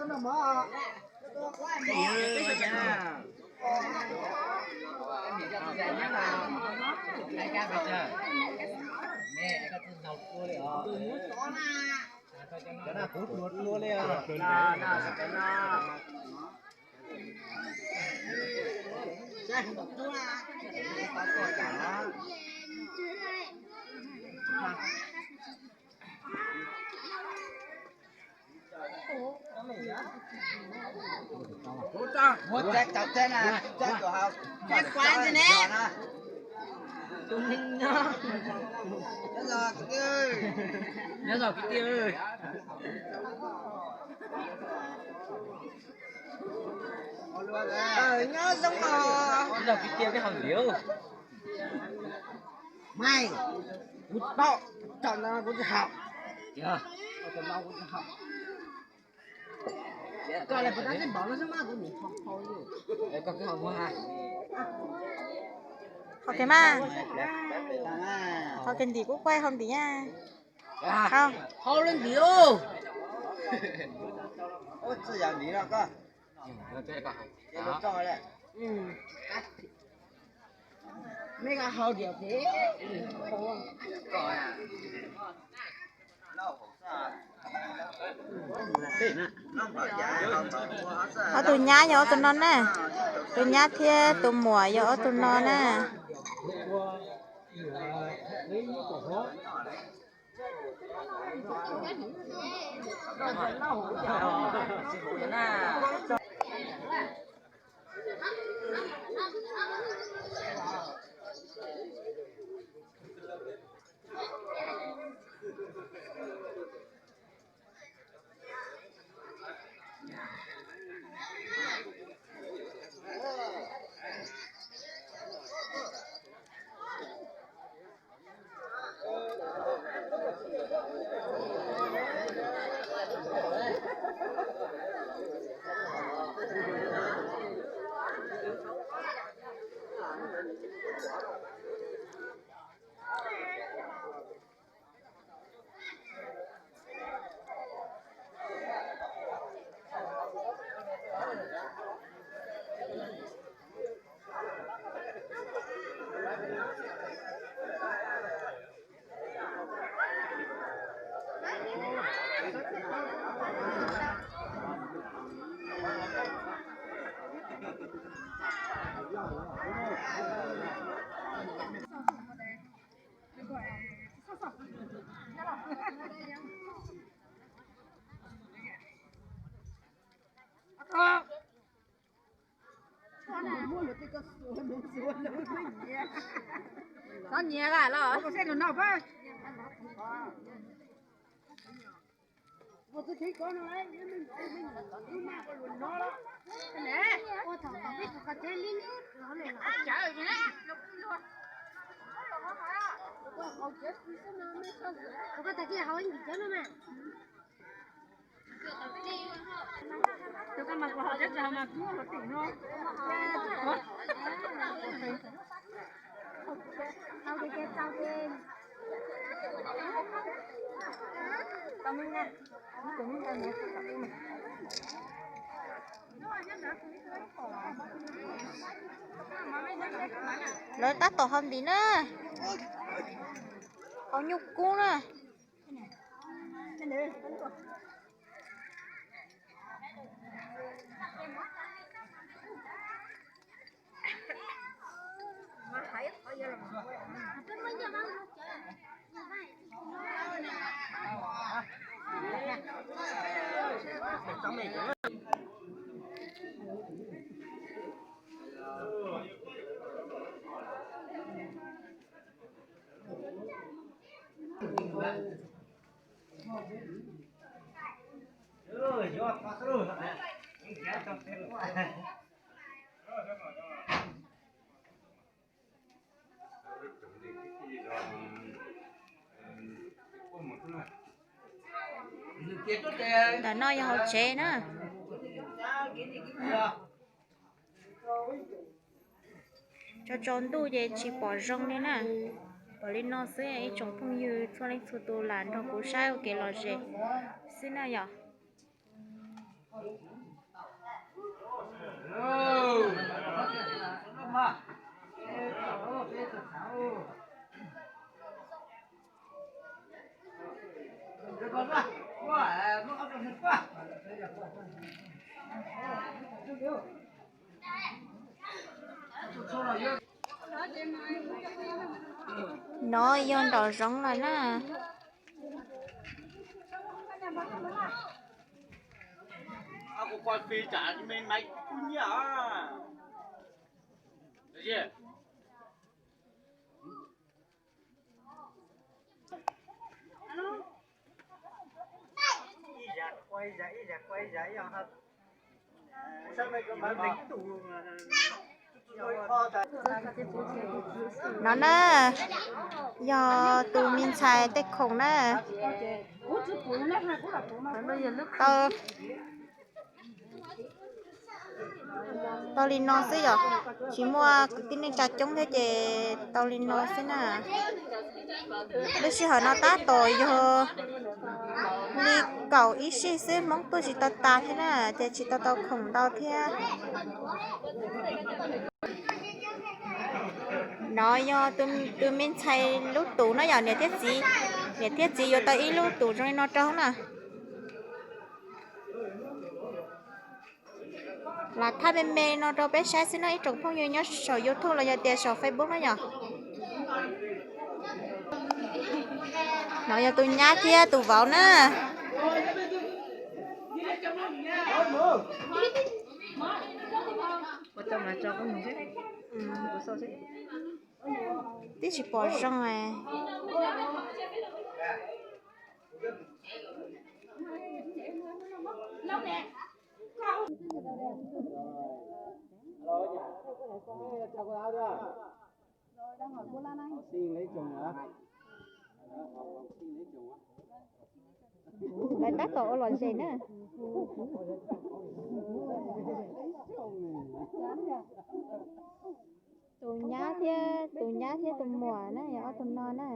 Nyob zoo kwv tij. Nyob zoo os. Nyob zoo kwv tij, peb haus npias. Maj, kuv paub, tam no kuv tsis haus. Tam no kuv tsis haus. Koj le puas tab tsis npaum no xwb mas kuv nim haus haus li. Koj kwv haus mus ha. Haus kiag mas. Haus kiag ntim kuv kuaj haus ntim na. Haus, haus li ntim os. Txij yam ntim no koj. Mej haus diam pem. Ob tug nyab yog ob tug no na. Tus nyab thiab tus muam yog ob tug no na. Txhob nyiav lawm los. Lawv tab tom haus ntim na, haus nyuj kub na. Ntawm no yog hauv tsev na. Tsaus tsaus ntuj ces tsis pom zoo li na. Pom li no xwb ib tsoom phooj ywg txhua leej txhua tus lam nrog kuv saib ua kev lom zem xwb na yom. No yog nraum zoov lawm na. No na, yog tus me ntxhais tej khoom na. Tau, tau li no xwb yom, tsis muaj kwv tij neej tsa coob thiab ces tau li no xwb na. Lub sij hawm no tab tom yog li kaum ib sij xwb, Hmoob tuaj tsis tau tas thiab na, ces tsis tau tau khoom ntau thiab. No yog tus me ntxhais lub tus no yom, niam thiab txiv, niam thiab txiv yuav tau ib lub tus zoo li no rau na. Lam thaij me me no rau peb saib xwb no ib tsoom phooj ywg nyob saum YouTube los yog tias saum Facebook na yom. No yog tus nyab thiab tus vauv na. Twb tsis pom zoo. Lawv tab tom ua lom zem na. Tus nyab thiab, tus nyab thiab tus muam na, yog ob tug no na.